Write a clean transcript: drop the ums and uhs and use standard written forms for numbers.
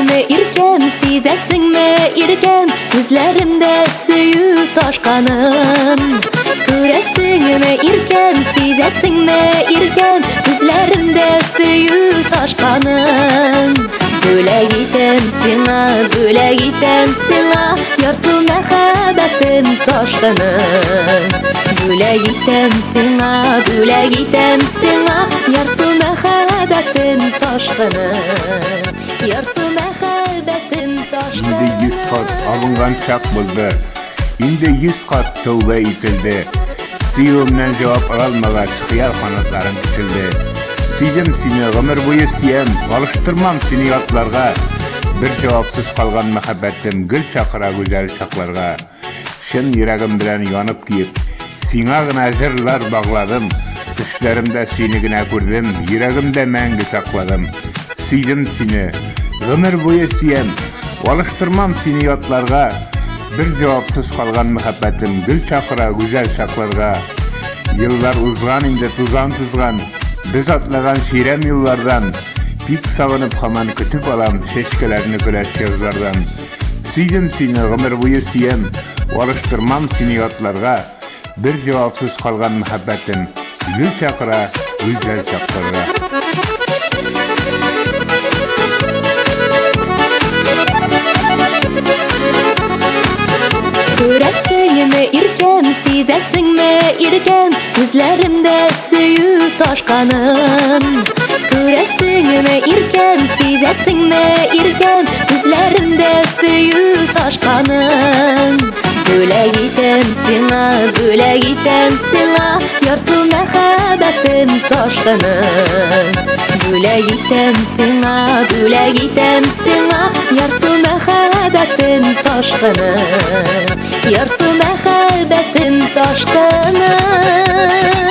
Күрәсеңме, иркәм, сизәсеңме, иркәм, күзләремдә сөю ташканын. Күрәсеңме, иркәм, сизәсеңме, иркәм, күзләремдә сөю ташканын. Бүләк итәм сиңа, бүләк итәм сиңа, ярсу мәхәббәтем ташкынын. Бүләк итәм сиңа, бүләк итәм сиңа, ярсу мәхәббәтем ташкынын. Ярсу мәхәббәтем Инде 100 кат абынган чак булды. Инде 100 кат тәүбә ителде. Сөюемнән җавап ала алмагач, хыял канатларым киселде. Сөйдем сине, гомер буе сөям, алыштырмам сине ятларга. Бер җавапсыз калган мәхәббәтем гел чакыра гүзәл чакларга. Чын йөрәгем белән янып көеп, сиңа гына җырлар багладым. Төшләремдә сине генә күрдем, йөрәгемдә мәңге сакладым. Сөйдем сине, гомер буе сөям, алыштырмам сине ятларга. Бер җавапсыз калган мәхәббәтем гел чакыра гүзәл чакларга. Еллар узган инде, тузан тузган, без атлаган чирәм юллардан. Тик сагынып һаман көтеп алам чәчкәләрне көләч язлардан. Сөйдем сине, гомер буе сөям, алыштырмам сине ятларга. Бер җавапсыз калган мәхәббәтем гел чакыра гүзәл чакларга. Күрәсеңме, иркәм, сизәсеңме, иркәм, күзләремдә сөю ташканын. Күрәсеңме, иркәм, сизәсеңме, иркәм, күзләремдә сөю ташканын. Бүләк итәм сиңа, бүләк итәм сиңа, ярсу мәхәббәтем ташкынын. Бүләк итәм сиңа, бүләк итәм сиңа, ярсу мәхәббәтем ташкынын. Ярсу мәхәббәтем ташкынын.